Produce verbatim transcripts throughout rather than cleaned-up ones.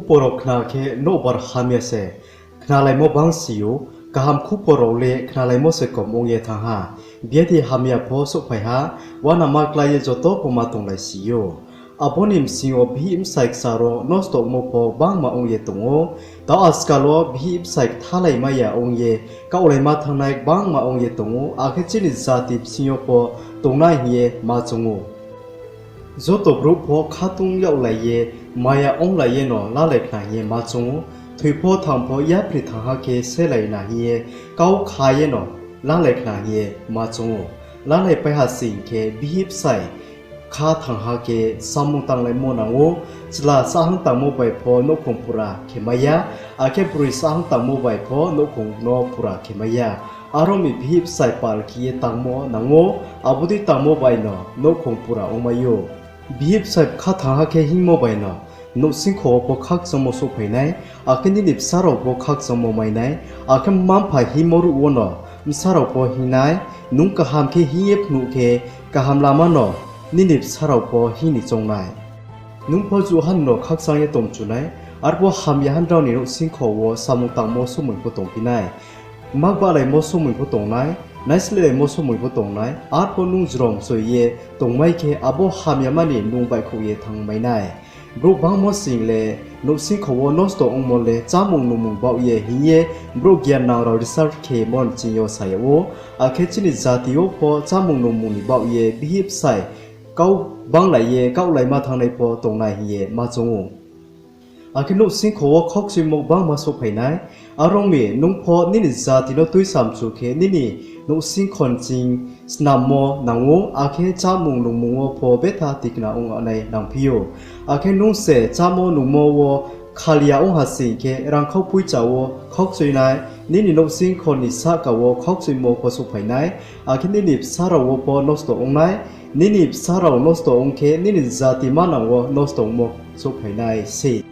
Khupor rao khna khe nouhbar hamya se khnalaimo bangsi ou, kaham khupor rao le khnalaimo se kom ong ye thanng ha. Biadi hamya pho souhphai ha, uanama klái ye joto pho ma tonglaisi ou. Abo ni bsing yo bihih bsai kchar wo nosto ongmo pho gbangma ong ye tong ou. Tao ajkal wo bihih bsai kthalaimai ya ong ye kaohlaima thanngnai gbangma ong ye tong ou, akhe chini jati bsing yo pho tongnai hing ye ma choung ou. Joto brouh pho khatung yaglai ye, maya onglai ye no lalai khna hing ye ma choung ou. Thoi pho thang pho yapri thang ha khe selai na hing ye kau kha ye no lalai khna hing ye ma choung ou. Lalaipai ha sing khe bihih bsai kha thang ha khe samung tanglaimo nang ou. Chla sahang tangmo bai pho nouhkhong pura khe mai ya, akhe broi sahang tangmo bai pho nouhkhong no pura khe mai ya. Aro mi bihih bsai pal khe ye tangmo nang ou, abo dei tangmo bai no nouhkhong pura ongmai ou. Bihih bsai kha thang ha khe hingmo bai no nouhsingkho wo pho khakchangmo souhphai nai, akhe nini bsa rao pho khakchangmo mai nai, akhe mma-mpha hingmo ruh wo no bsa rao pho hing nai. Nung kaham khe hing ye phnuh khe, kaham lama no nini bsa rao pho hing ni choung nai. Nung pho juhani no khakchang ye tongmchu nai, arpho hamya ha nrao ni nouhsingkho wo samung tangmo somoing pho tongphi nai. Mak bahlaimo somoing pho tong nai, naislelaimo somoing pho tong nai, arpho nung jrom soi ye tongmai khe abo hamyama ni nung baihkhouh ye thanngmai nai. Brouh bangmo sing le nouhsingkho wo nosto ongmo le chámung nungmung baoh ye hing ye brouh giannang rao research khemo ni ching yo sa yag ou, akhe chini jati yo pho chámung nungmung ni baoh ye bihih bsai kau banglai ye kaohlaima thanngnai pho tongnai hing ye ma choung ou. Akhe nouhsingkho wo khaukchoimo gbangma souhphai nai, are ong mi nung pho nini jati no tuisamchu khe nini nouhsingkho ni ching snammo nang ou, akhe chámung nungmung wo pho betha tikna ong nai nangphi ou. Akhe nung se chámo nungmo wo khalia ong ha sing khe rangkhau poicha wo khaukchoi nai, nini nouhsingkho ni sahka wo khaukchoimo pho souhphai nai, akhe nini bsa rao wo pho nosto ong nai, nini bsa rao nosto ong khe nini jati manang wo nosto ongmo souhphai nai sei.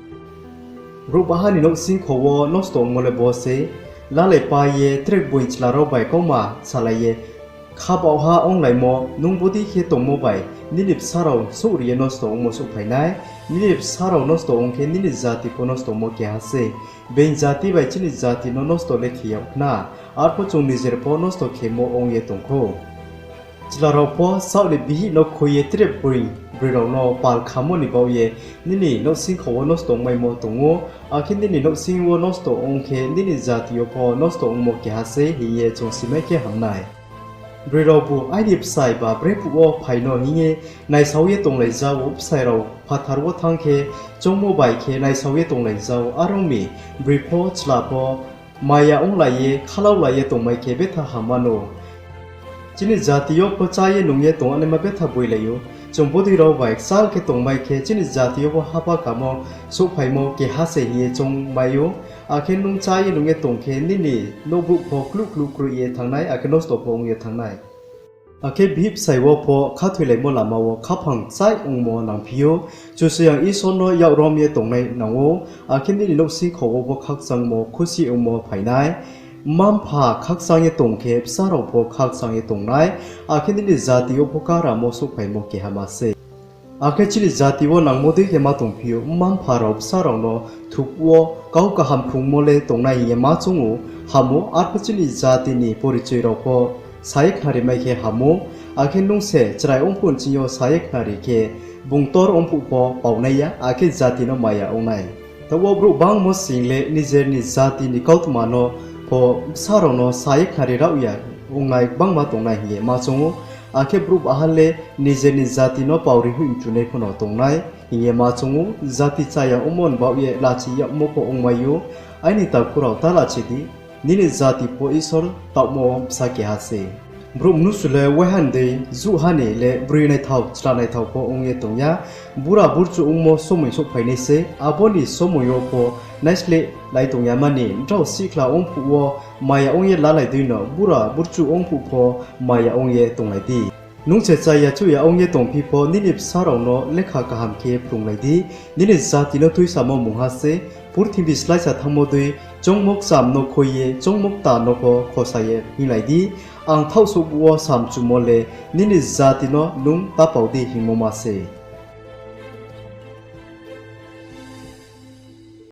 Brouh baha ni nouhsingkho wo nosto ongmo le bo sei, lalaipai ye tre boing chla rao bai kauma salai ye khabaohha onglaimo, nung bodei khe tongmo bai nini bsa rao souhri ye nosto ongmo souhphai nai, nini bsa rao nosto ong khe nini jati pho nosto ongmo keha sei. Being jati bai chini jati no nosto le khe yag khna, arpho chung nijer pho nosto khemo ong ye tong khou. Chla rao pho saoh ni bihih no khui ye tre boing broi rao no pal khamo ni baoh ye nini nouhsingkho wo nosto ongmaimo tong ou, akhe nini nouhsing wo nosto ong khe nini jati yo pho nosto ongmo keha sei hing ye chung simai khe ham nai. Broi raobu aini bsai ba brephuh wo phai no hing ye naisao ye tonglai ja ou, bsai rao phathar wo thanng khe choungmo bai khe naisao ye tonglai ja ou, are ong mi broi pho chla pho maya onglai ye khalaulai ye tongmai khe betha ham mano. Chini jati yo pho chá ye nung ye tongnaima betha boilai ou. Chung bodei rao bai kchal khe tongmai khe chini jati yo pho haba kamo souhphaimo keha se hing ye choungmai ou. Akhe nung chá ye nung ye tong khe nini nouhbrouh pho kluh kluh kroih ye thanng nai, akhe nosto pho ong ye thanng nai. Akhe bihih bsai wo pho khathoilaimo lama wo khaphang chai ongmo nangphi ou. Kchusoyang Isor no yak rom ye tongnai nang ou, akhe nini nouhsingkho wo pho khakchangmo khusi ongmo phai nai. Mma-mpha khakchang ye tong khe bsa rao pho khakchang ye tong nai, akhe nini jati yo pho karamo souhphaimo kehama sei. Akhe chini jati wo nangmo dei khe ma tongphi ou, mma-mpha rao bsa rao no thuphuh wo kau kaham phrungmo le tongnai hing ye ma choung ou, ham ou, arpho chini jati ni porichoi rao pho sa ye khnari mai khe ham ou. Akhe nung se chrai ongphuh nching yo sa ye khnari khe, bung tor ongphuh pho pao nai ya, akhe jati no maya ong nai. Taoh wo brouh bangmo sing le nijer ni jati ni kautma no pho bsa rao no sa ye khnari rao ya ongnai gbangma tongnai hing ye ma choung ou. Akhe brouh baha le nijer ni jati no paori hoih mchunai pho no tongnai hing ye ma choung ou. Jati chaya ongmo ni baoh ye lachi yagmo pho ongmai ou. Aini takhu rao, ta lachi di, nini jati pho Isor taohmo bsa keha sei. Brouh mnusu le waiha ni dei, juhha ni le broi naithao, chla naithao pho ong ye tong ya. Bura burchu ongmo somoi souhphai nai sei, abo ni somoi yo pho naisleh lai tong ya mani, nrao sihkhla ongphuh wo maya ong ye lalai dei no, bura burchu ongphuh pho maya ong ye tonglai di. Nung se chaya chuhya ong ye tongphi pho, nini bsa rao no lekha kaham khe phrunglai di. Nini jati no tuisamo mungha sei, purthimbi sláisa thanngmo dei, choungmo kcham no khui ye, choungmo kta no pho khosa ye hinglai di. Ang thaohsouhbu wo samchumo le, nini jati no nung ta pao di hingmo ma sei.